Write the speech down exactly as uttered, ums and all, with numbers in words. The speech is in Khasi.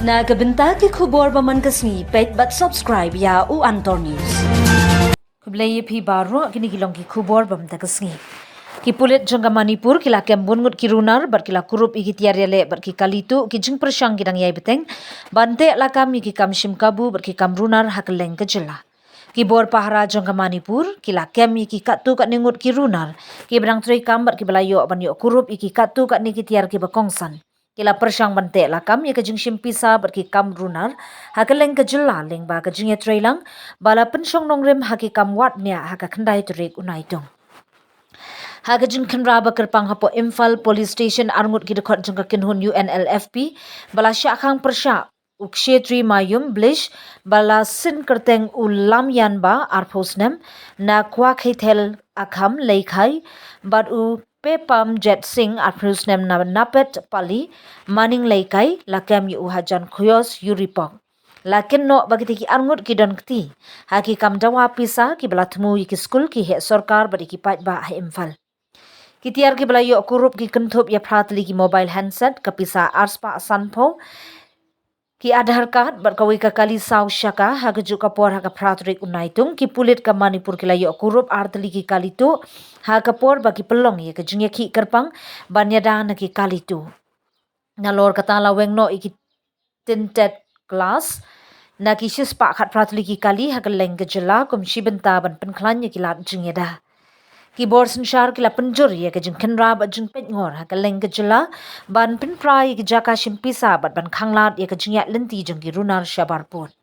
Na ka bynta ki khubor ba man ka sngi, peit bad subscribe ïa U Antor News. Khublei ïa phi baroh, kine ki long ki khubor ba man ka sngi. Ki pulit jong ka Manipur ki la kem bun ngut ki runar bad ki la kurup ïa ki tiar ïaleh bad ki kali tuh, ki jingpyrshang ki dang ïai bteng ban teh lakam ïa ki kam shim kabu bad ki kam runar ha kylleng ka jylla. Ki bor pahara jong ka Manipur ki la kem ïa ki katto katne ngut ki runar kiba dang trei kam bad kiba la ïoh ban ïoh kurup ïa ki katto katne ki tiar kiba kongsan. Ki la pyrshang ban teh lakam ïa ka jingshim pisa bad ki kam runar ha kylleng ka jylla lyngba ka jingïatreilang ba la pynshong nongrim ha ki kam wad niah ha ka khyndai tarik u Naitung. Ha ka jingkhynra ba kyrpang hapoh Imphal Police Station, arngut ki dkhot jong ka kynhun U N L F P ba la shah khang pyrshah u Kshetri Mayum Blish, ba la sin kyrteng u Lamyanba, arphew snem, na Kwakhethel Akham Leikhai, bad u Pepam Jet Singh, arphew snem, na Napet Pali, Maning Leikai, la kem ïa u hajan Khoyos Yuripok. La kynnoh ba kita ki arngut ki don kti ha ki kam dawa pisa kiba la thmu ïa ki skul, ki heh sorkar bad ïa ki paidbah ha Imphal. Ki tiar kiba la ïoh kurup ki kynthup ïa phra tylli ki mobile handset, ka pisa arspah sanphew, ki Aadhaar card bad kawei ka kali saw shaka. Ha kajuh ka por, ha ka phra tarik u Naitung, ki pulit ka Manipur ki la ïoh kurup ar tylli ki kali tuh, ha ka por ba ki pynlong ïa ka jingïakhih kyrpang ban ïada na ki kali tuh. Nalor kata, la weng noh ïa ki tinted glass na ki shispah khatphra tylli ki kali ha kylleng ka jylla kum shi bynta ban pynkhlaiñ ïa ki lad jingïada. Ki bor synshar ki la pynjur ïa ka jingkhynra bad jingpeitngor ha kylleng ka jylla ban pynpra ïa ki jaka shim pisa bad ban khanglad ïa ka jingïaid lynti jong ki runar shabar pud.